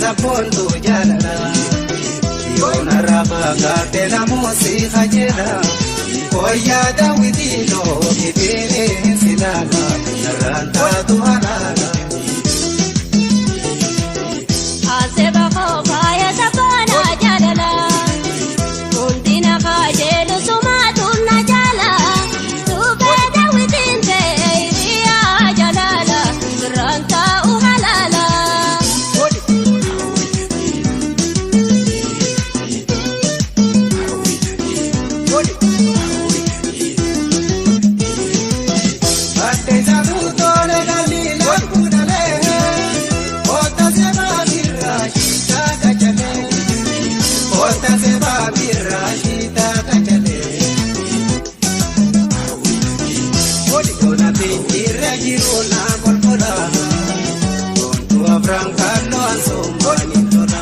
Sabontu jaalala yoona raba gaate namuusi hajjira koyyaa daawwitiinoo ifeereen silaala narraan taatu halaala. Aseba faaya sabaana jaalala hundina kajeelu sumaatu na jaala tuubee daawwitiin ta'e hiriyaa jaalala birraan taa'u halaala. Addeessa tuutoolee galii lakkuudhalee oota seebaa birraa shiitaa kachalee oota seebaa birraa shiitaa kachalee. Yoona finjirra jiru naa kolkola ontu afran kalloo ansoomaanii tola.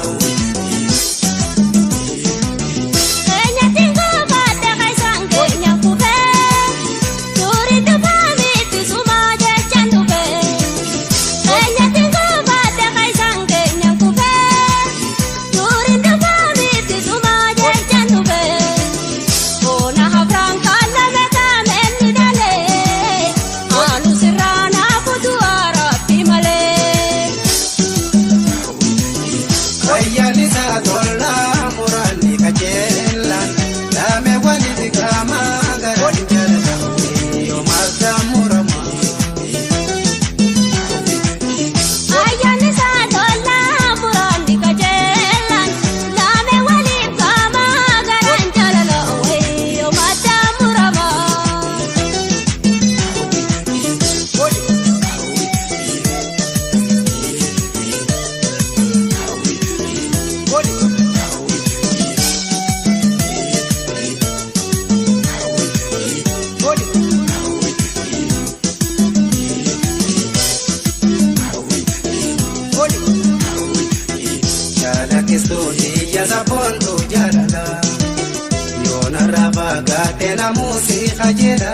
Keenyatti ngoobaadha kaisaan keenya kufee tuuri dhufaamitti sumaa jechaan dhufee. Keenyatti ngoobaadha kaisaan keenya kufee tuuri dhufaamitti sumaa jechaan dhufee. Boona hafraan kaallame kaameen ni dhalee haanu sirraa naafutu arabbi malee. Ayyaanni isaa tolaa muraanni kajeela laame walitti qaamaa garaan jaalala yoo maalta murama. Ayyaanni isaa tolaa muraanni kajeelaan laame waliif qaamaa garaan jaalala wayyoo madda muramaa. Jaalakkistuun iyya sabboontu jaalala yoona raba gaate namuusi kajeela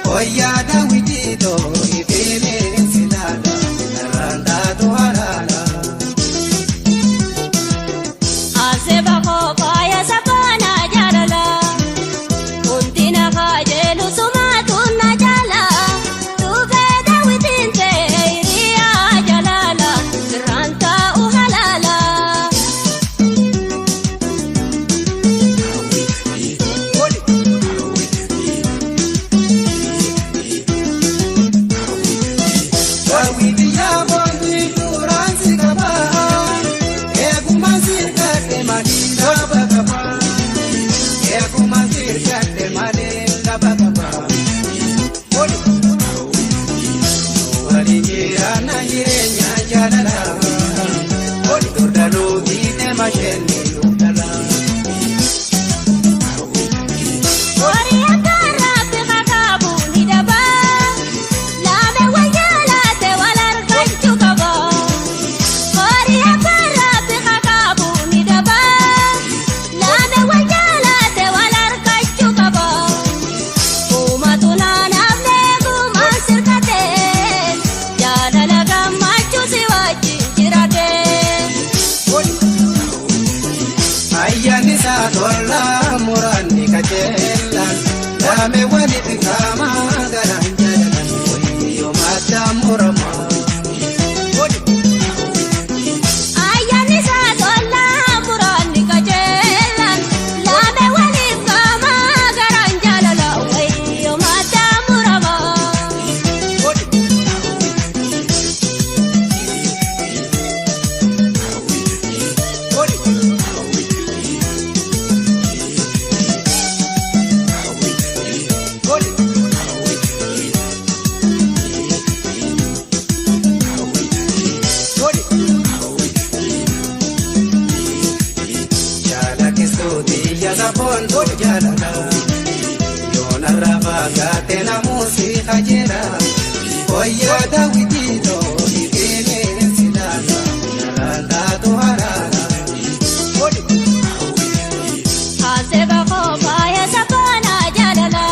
koyyaa daawwitiitoo ifeeleen silaala narraan taatu halaala. Aseba faaya sabaana jaalala hundina kajeelu sumaatu na jaala tuubee daawwitiin ta'e hiriyaa jaalala sirraan taa'u halaala. Daawwiti yaaboontu duraan si qaba eegumaan sirkadhe malee qaba qaba eegumaan sirkadhe malee qaba qaba. Waliin jiraanna jireenya jaalala durdaluu hiite masheenni durdala. Horii akka rabbi kakaabu ni daba laame wal jaalate wal argachuu qaba. Horii akka rabbi kakaabu ni daba laame wal jaalate wal argachuu qaba. Uumatu naannafne gumaan sirkate jaalala gammachuu si wajjin jiraate. Ayyaanni isaa tolaa muraanni kajeelaan laame walitti qaamaa garaan jaalalan yoo madda muramaa. Ayyaanni isaa tolaa muraanni kajeelaan laame waliif qaamaa garaan jaalala wayyoo madda muramaa. Jaalakkistuuti iyya sabboontu jaalala yoona raba gaate namuusi kajeela koyyaa daawwitiitoo ifeeleen silaala narraan taatu halaala. Aseba faaya sabaana jaalala.